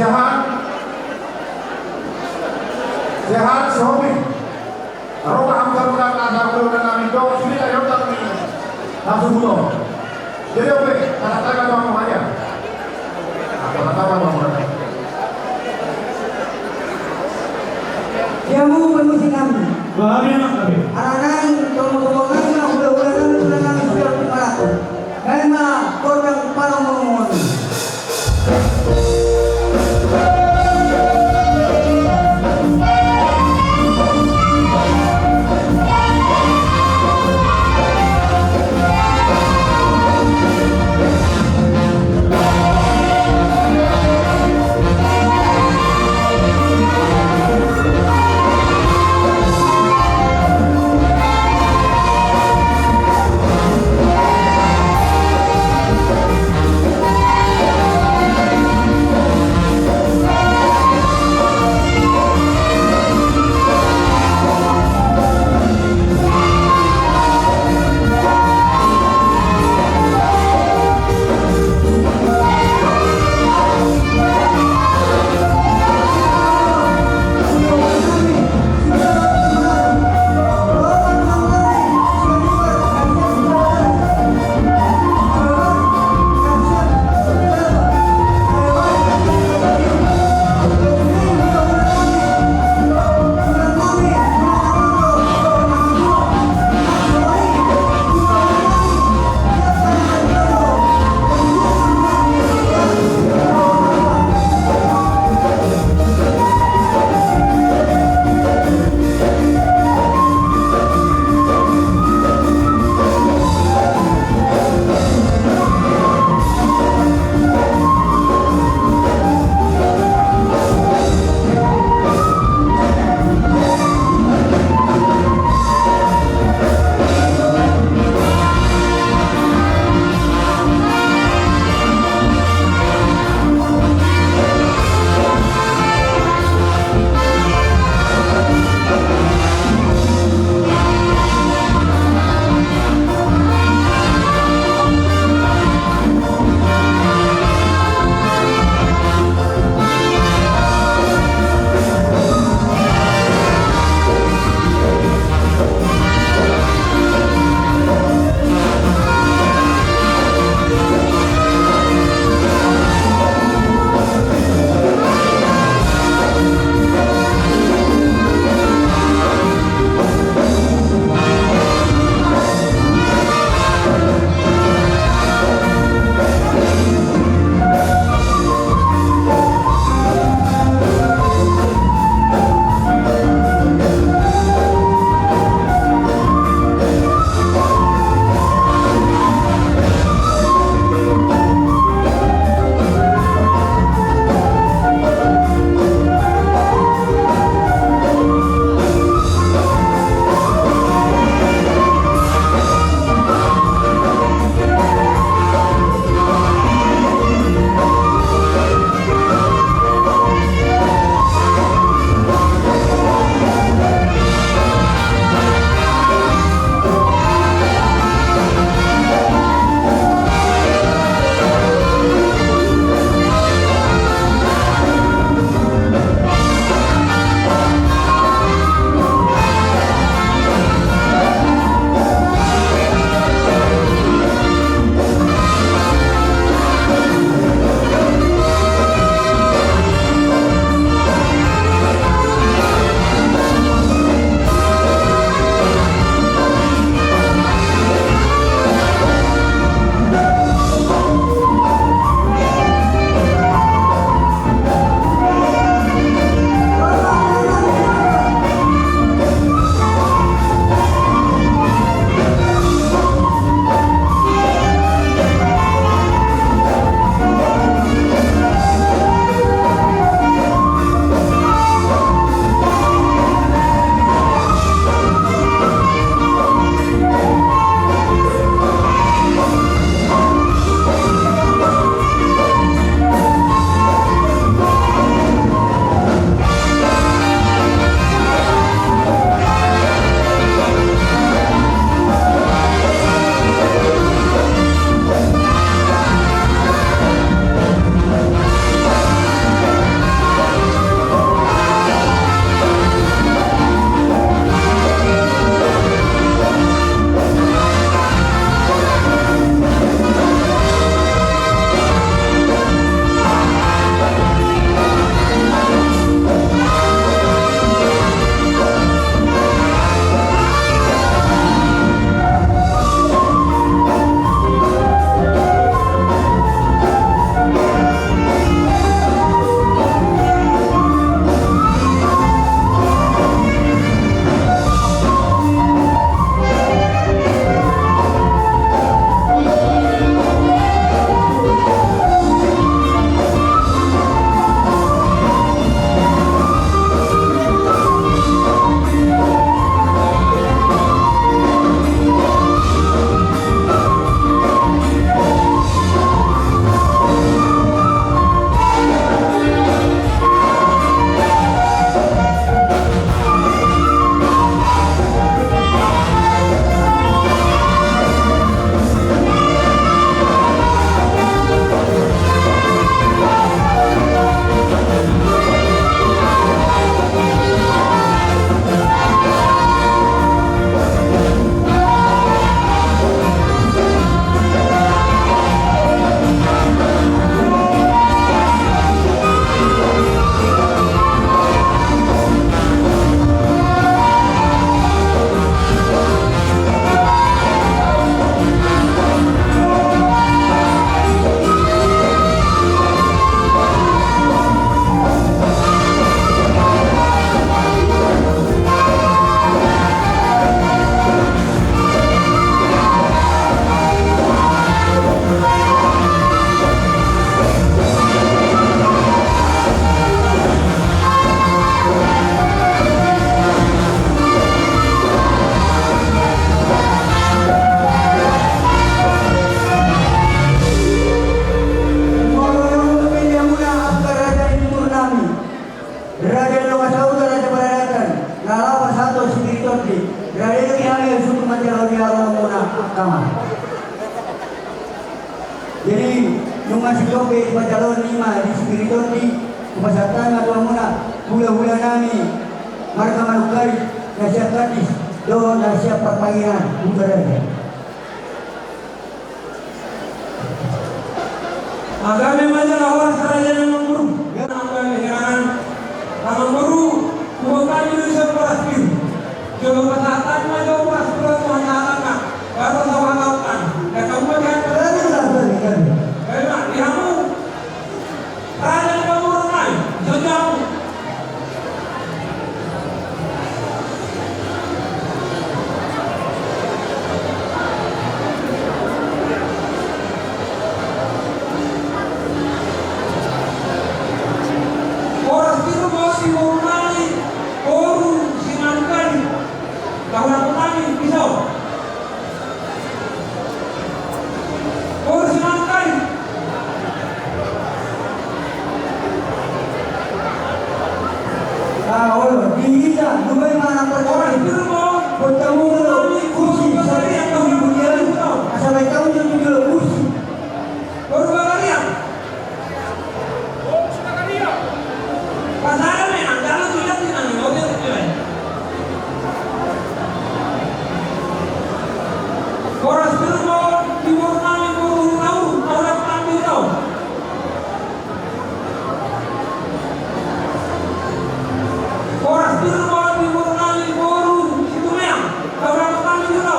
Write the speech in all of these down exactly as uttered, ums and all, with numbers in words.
Sehat. Sehat, Sobi. Roha am garuda, na garuda, na mindo, sini ayo tak ni. Langsung buto. Jadi, oke, kata-kata mau aja. Kata-kata mau aja. Dia mau penuh sinami. Bahagia nak tapi. Anak-anak, tunggu-tunggu, anak-anak, udah-udah, anak-anak, sudah, sudah. Naeng ma gondang parmomon. Jadi, nunga sitongke di pajaloon i ma di Spiriton di, hupasahat ma tu hamuna, hula-hula nami, marga Manokwari, na sian Kandis, dohot na sian parpahiran, Utara. Agame ma jala horas raja ni amangboru. Agame herangan. Amangboru, huboan hami do dison boras biru. Jolo pasahat hami ma jo boras biru tu hata-hatana. Baru sawa hata-hatana. Dakamu ma di hami. Gabe ma di hamu. Raja ni pamoruon nami. Dison jo hamu. Boras biru ma di boru nami, boru Simanungkalit. Tahu aku nami, bisa. Boru Simanungkalit. Ah, olo, di hita, dumai ma anak pertama. Boru Simanungkalit. Boru Simanungkalit. Boru Simanungkalit. Boru Simanungkalit. Boru Simanungkalit. Boras biru ma di boru nami boru Hutauruk, tahu aku nami, bisa. Boras biru ma di boru nami boru Situmeang, tahu aku nami, bisa.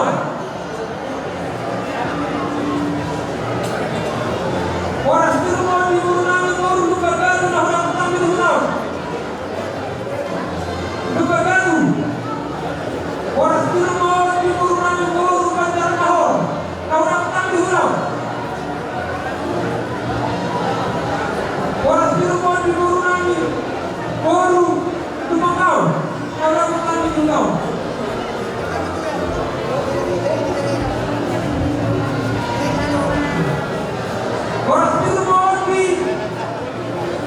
Boras biru ma di boru nami boru Lumban Batu, tahu aku nami, bisa. Lumban Batu. Boras biru ma di boru nami boru Banjarnahor, tahu aku nami, bisa. Boras biru ma di boru nami boru Lumban Gaol, tahu aku nami, bisa. Boras biru ma di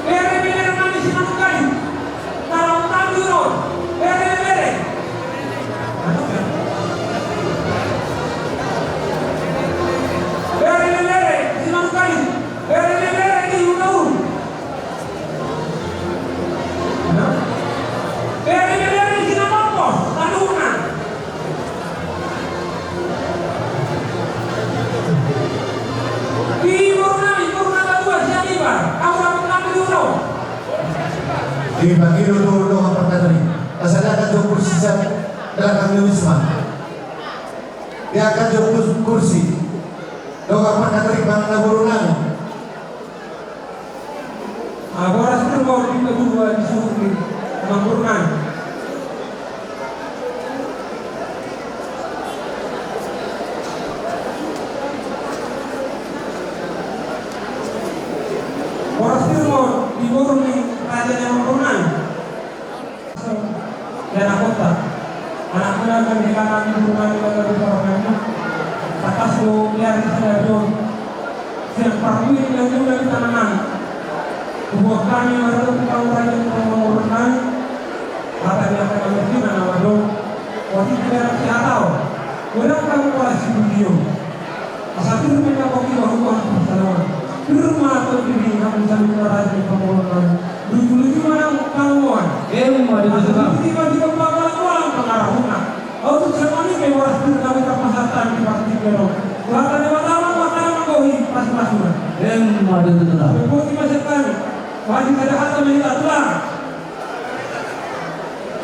bere-bere nami Simanungkalit. Tahu aku nami, bisa. Bere-bere. Bere-bere Simanungkalit. Bere-bere di Hutauruk. Bere-bere di Sinapompos, tahu aku nami. Di boru nami, boru Nabatua, sian Ibar, tahu aku nami, bisa. Dipangido tu dongan parkatari. Asa diangkat jo kursi sian belakang ni Wisma. Diangkat jo kus-, kursi. Dongan parkatari manang na boru nami. Ah, boras biru ma di paduahon ni suhut ni amangboru nami. Boras biru ma di boru ni raja ni amangboru nami. Di anakhonta. Anakmuna, nang di hita nang di boru nami, nang di boru nami. Tangkas do biar di sadari on. Sian parbuin na niula di tangan nami. Hubuat hami marga tu hamu raja ni pamoruon nami. Hata ni angka na marjina na mandok. Otik di darat si hatao. Godang hamu palas di bumi on. Asa pir ma na pongki ma hubuan tu salongan. Pir ma tondi di hamu sandok na raja ni pamoruon nami. Luju-luju ma nang pangomoan. Emma tutu. Asa pir ma di bambaga bolang pangarahutna. Au tu salongan i pe boras pir nami tarpasahat hami di partingkian on. Tuhan Debata ma manggohi pasu-pasuna. Emma tutu. Pir ma sian hami. Maju saja hata ma hita tulang.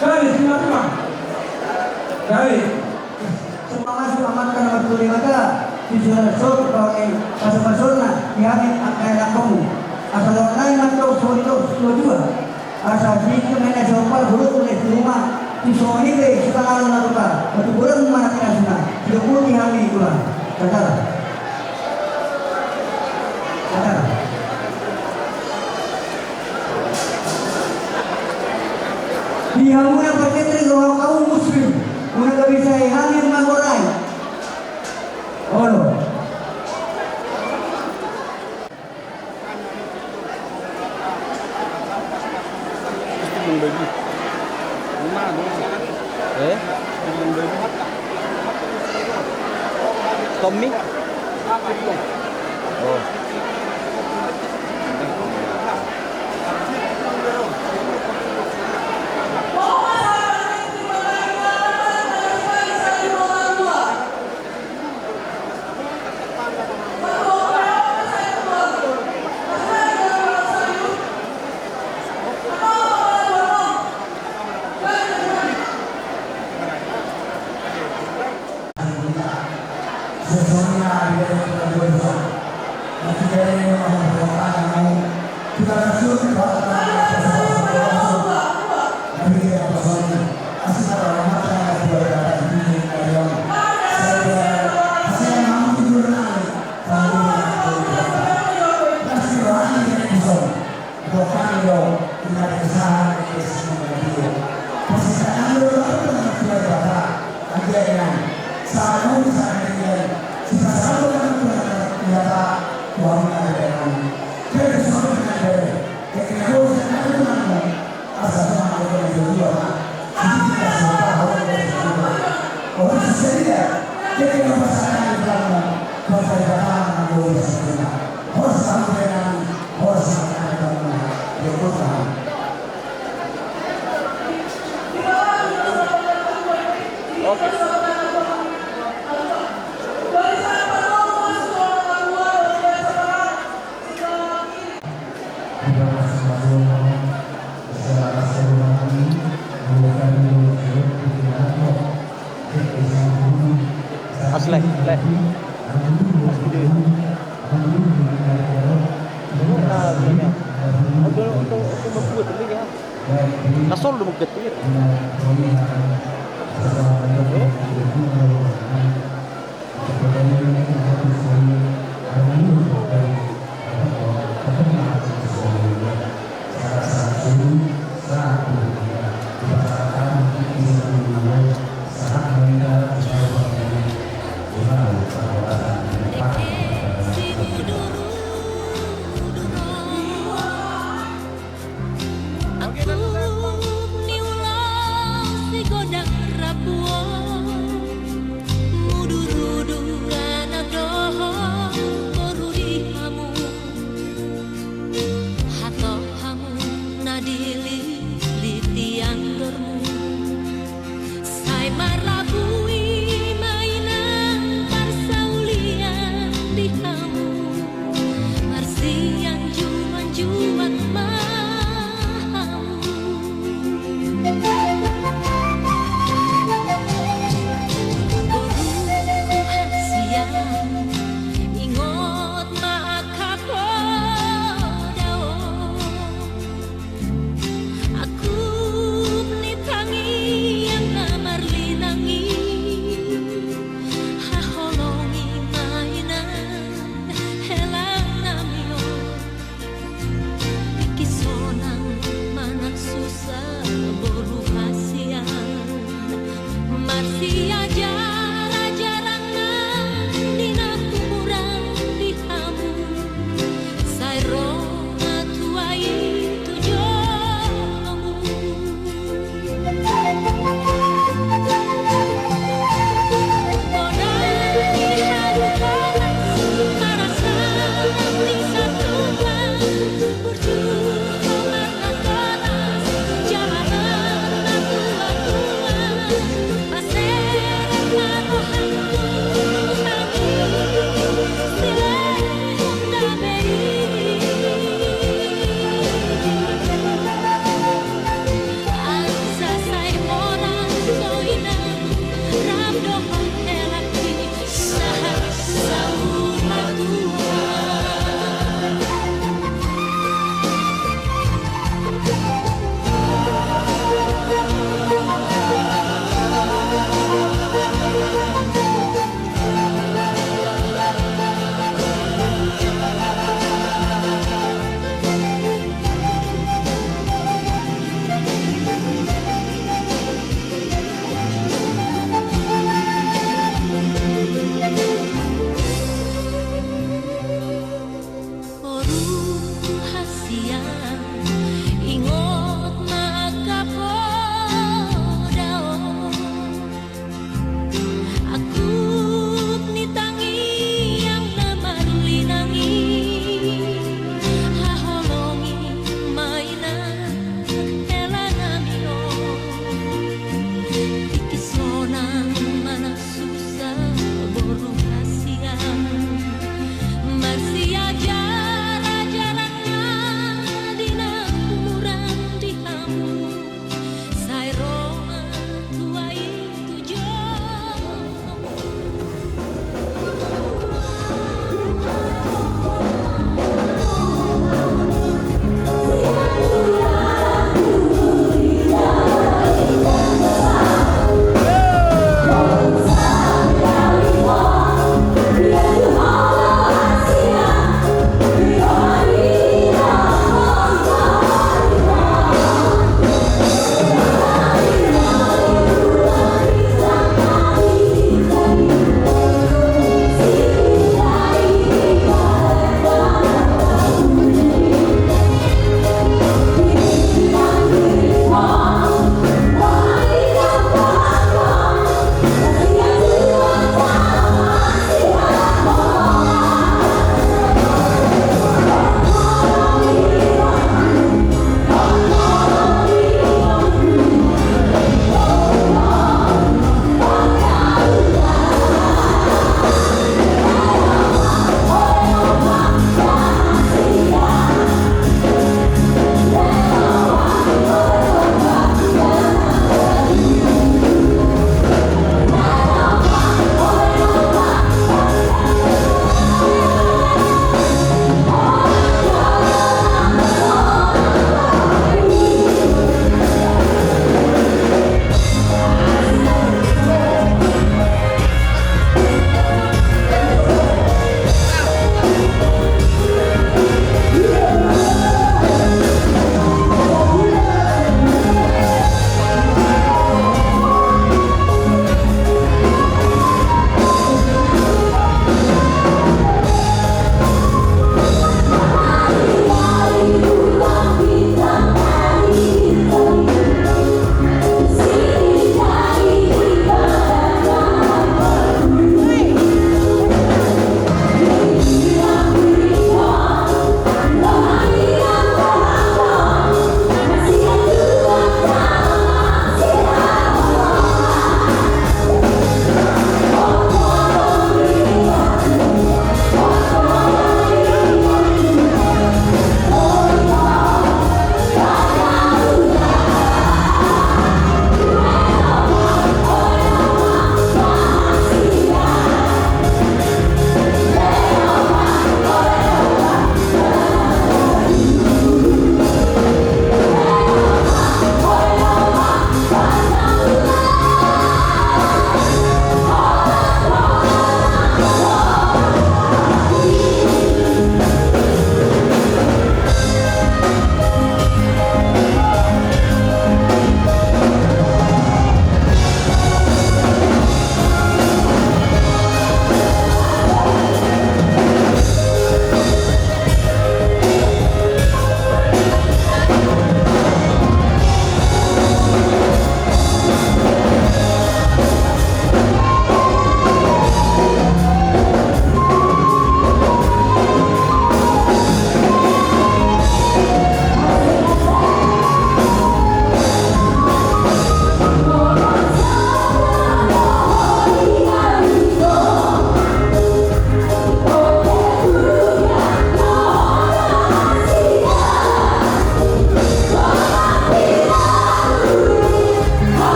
Gabe, sima tulang. Gabe. Sumama-sumama angka na martua Debata, di suara sot, pasu-pasuna, di hami angka anakmu. Asa laho nai mantong songon i tu tua-tua. Asa sititi ma na siompa dohot na siuma, tu songon i pe sipanganon na tupa, matuburan ma na pinasuna, sidokut di hami tulang. Saudara. Saudara. Di hamu na parkatari dohot hamu muslim, muna gabe sai hami mangorai. Olo. Eh? Tommy? Oh. Dohot hami do, di na kesahan, di kesahan na dia. Posisi tangan do, lalu dengan keluarga, anggiat yang saat mau di sana dia, kita selalu dengan keluarga, Tuhan ada dengan. Kita selalu dengan dia. Ketika mau saya ada dengan, asal sama ada dengan dua. Jadi kita semua tahu ada dengan dua. Orang sesuai dia. Ketika pasangan di dalam, pasangan di dalam, Asli, le. Untuk, untuk, untuk membuat ini ya. Nasol lu menggetir. Angkup ni ulaon sigodang rambu on, mudur-udur anak dohot boru di hamu. Hatop hamu na dilili tiang dormu. Sai marlabui ma inang parsaulian di hamu, marsianjuan-juan ma hamu. Boruku hasian, ingot ma angka poda on. Angkup ni tangiang na marlinang i, haholongi ma inang hela nami on. Tingki sonang manang susa boru hasian, marsiajar-ajar angan di na humuran di hamu. Sai ro ma tua i tu jolomu. Poda ni haduan, marasa ni satuan, burju ma na toras, jala na tua-tua.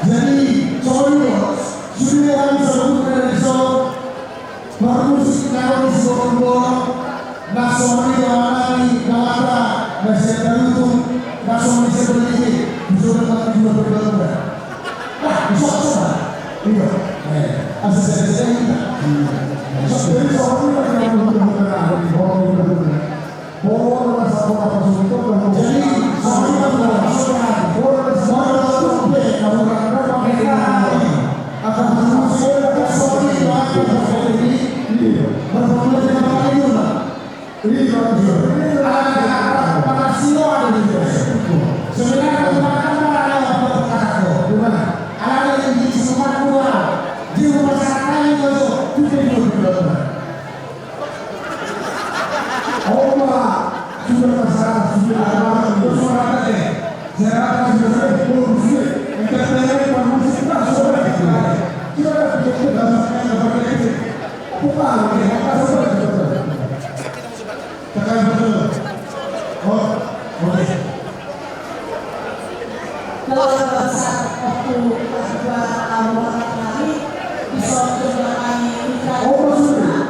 Jadi, songon i do, sude hami saluhutna na di son, parmusik na ro di sibolonbolon, na songon i do amanami, na mata, na sian Tarutung, na songon i sian Balimbing, di son na mata di dua puluh dua. Nah, di son, son. Iya. Eh, asa sada-sada hita. Jadi, songon i do, Oma, sudah masalah, sudah lama, sudah suara tadi. Saya akan sudah saya belum sudah. Kita tanya Pak Musik, Pak, sudah kita. Kita akan bikin kita sama-sama dapat itu. Bukan, ya, apa sudah kita. Tekan betul. Oh, oke. Keluarga besar Oku Kedua Abu Bakar Kami, di Sorong Kedua Kami, Mitra Oma, sudah.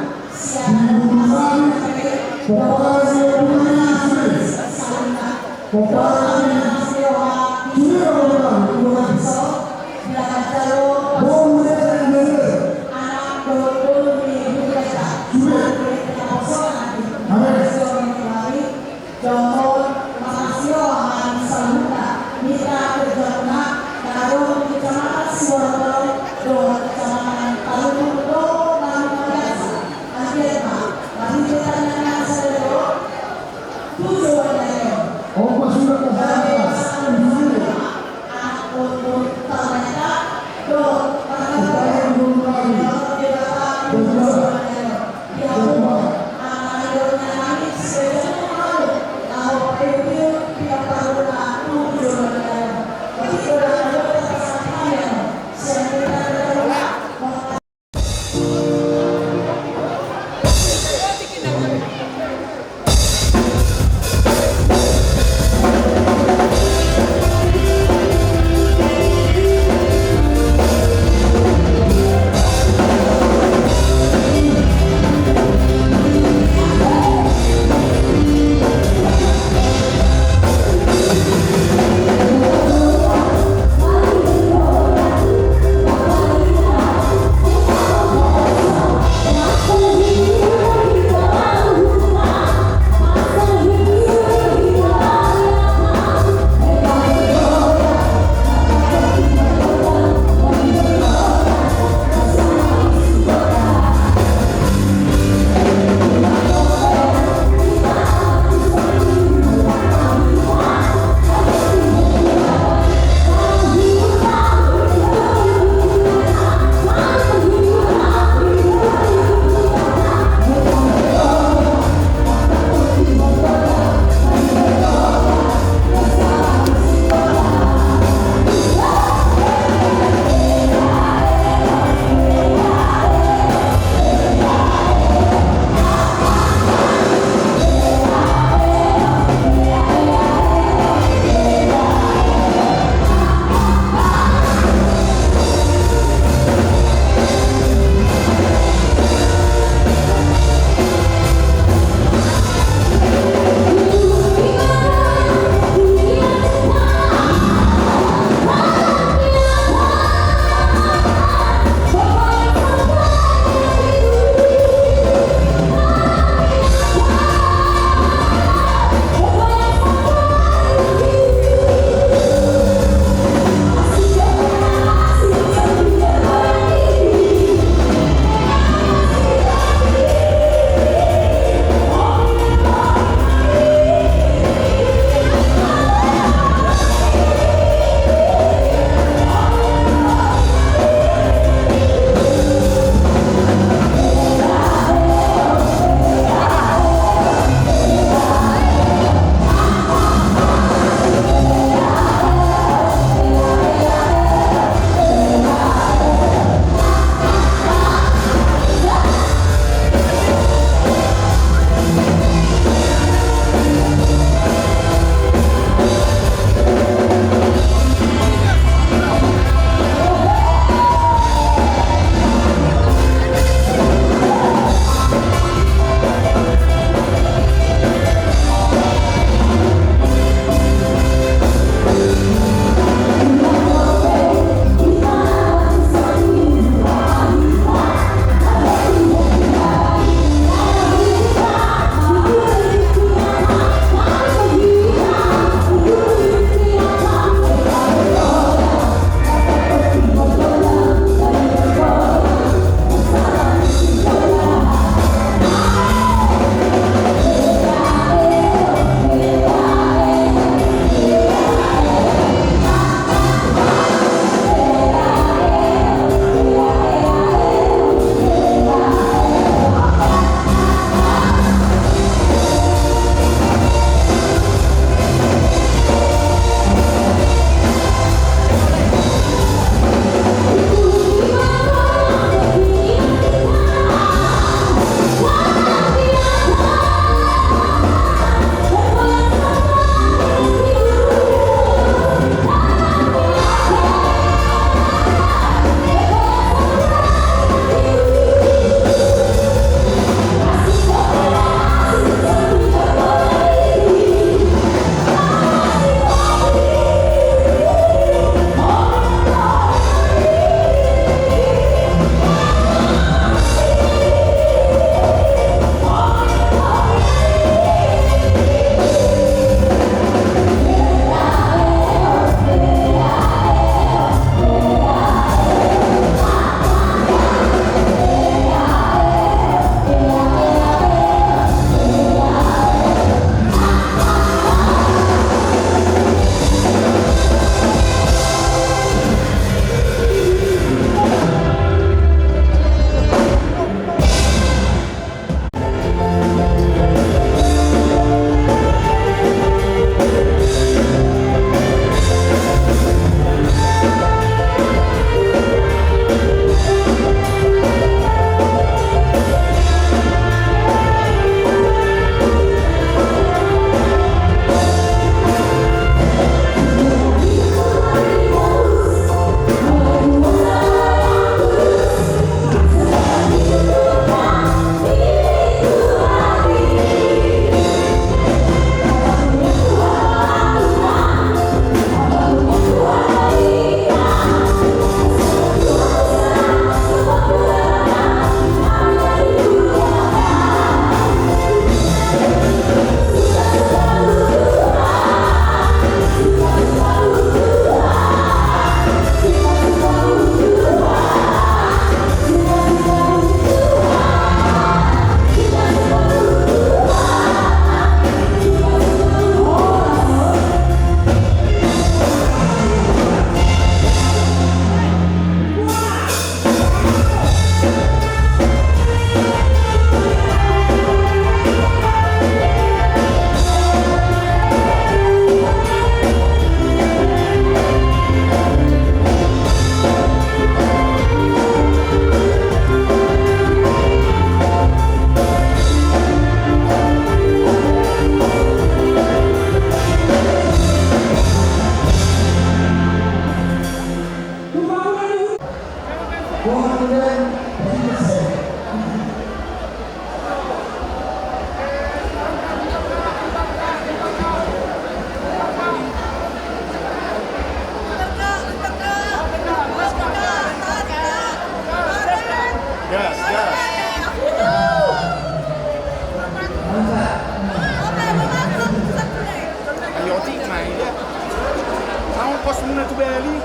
Kosmina tu Bali.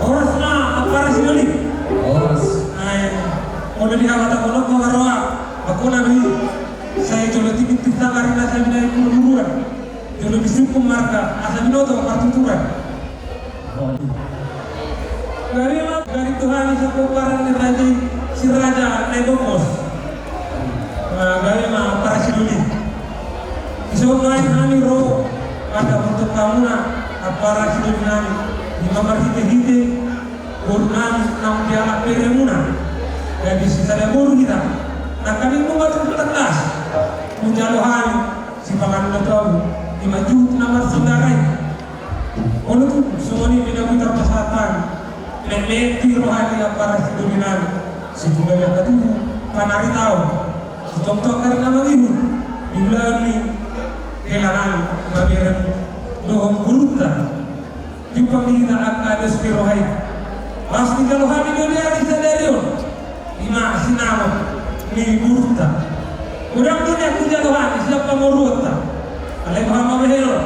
Horas ma, ampara Sidoli. Horas. Ai, molo di hata bolok ma roha, aku nabi. Sai jolo tingit di sanggar na sai binaen buruburuan. Jolo bisukku marga, asa binoto partuturan. Gabe ma, gabe Tuhan i sapomparan ni raja i, si raja na i bongos. Gabe ma, ampara Sidoli. Dison nuaeng hami ro, manghatai hamuna, ampara Sidoli nami. Ima marhitehite boru nami naung dialap beremuna. Gabe sisada boru hita. Nangkaning nunga tung tangkas. Hujalo hami sipanganon na tolu, ima juhut na marsaudara i. Olo tu songon i pe na hita pasahat hami. Metmet di roha ni ampara Sidoli nami. Situtu gabe angka tubu panaritaon. Sitongtong angka ari na mangihut. Di ulaon ni hela nami, mamereng dohot gurunta. Jumpang di hita angka dos ni roha i. Pasti jalo hami do di ari sadari on. Ima sinamot ni gurunta. Godang do nian hujalo hami sian pamoruonta. Alai boha ma behenon.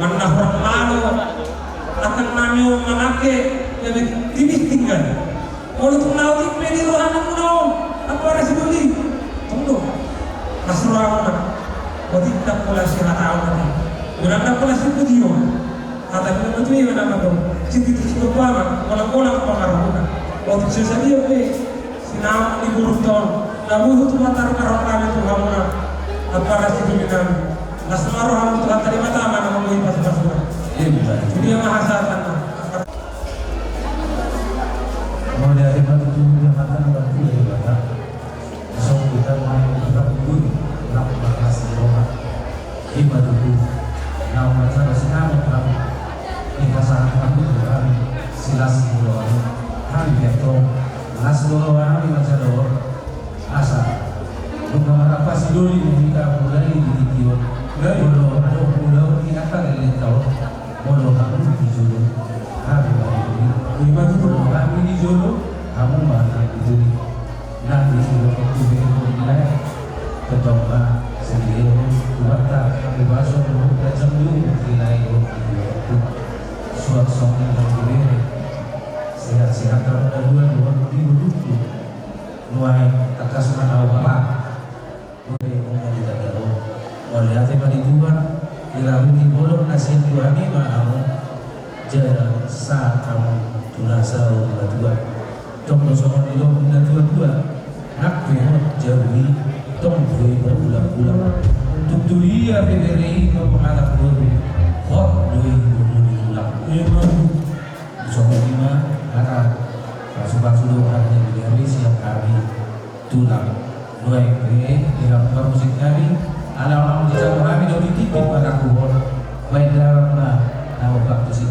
Manang hurang malo angka nami on mangangke, gabe timis tinggal. Olo tung na otik pe di roha namuna on, ampara Sidoli. Tong do. Las rohamuna. Otik ndang pola sihataon ate. Godang ndang pola sipujion. Hata ni na tutu i ma na mandok. Sititik sitopama, bolang-bolang pangarahutna. Otik so sadia pe sinamot ni gurunta on, na boi hutumatar marhon hami tu hamuna, ampara Sidoli nami. Las ma rohamu, Tuhanta Debata ma na mamboi pasupasuna. Ima tutu. Dia ma hasahatanna. Mauliate ma tutu di hata na martua Debata. Songon hita ma i, hita pun, rap marlas ni roha. Ima tutu, naung manjalo sinamot hami. Dipasahat hamu tu hami silas ni roha. Hami pe antong las do roha nami manjalo on. Asa nunga marhaha Sidoli ma hita mulai di tingki on. Molo adong ulaon di angka lelenta on. Molo hamu di jolo, hami ma di doli. Molo hami di jolo, hamu ma na di doli. Nang di jolo tu bere on di lae. Tongtong ma sediaon Tuhanta habebason dohot ganjang ni umur di lae dohot di jolo. Suang songon i nang di bere. Sehat-sehat hamu na dua dohot di boruku. Nuaeng tangkas ma au bapa. Ore, mauliate ma di Tuhan, diramuti bolon na sian Tuhan i ma hamu, jala sahat hamu tu na saur matua. Tong do songon nidok ni na tua-tua, nang pe hot jabu i, tong do i maulang-ulang. Tung tu dia pe bere i ma mangalap boru, hot do i boru ni tulang. Songon i ma hata pasu-pasu dohot hata ni bere sian hami. Tulang. Nuaeng pe di hamu parmusik nami, ala naung dijalo hami do di tingki marangkup on. Baen damang ma na hombar tusi.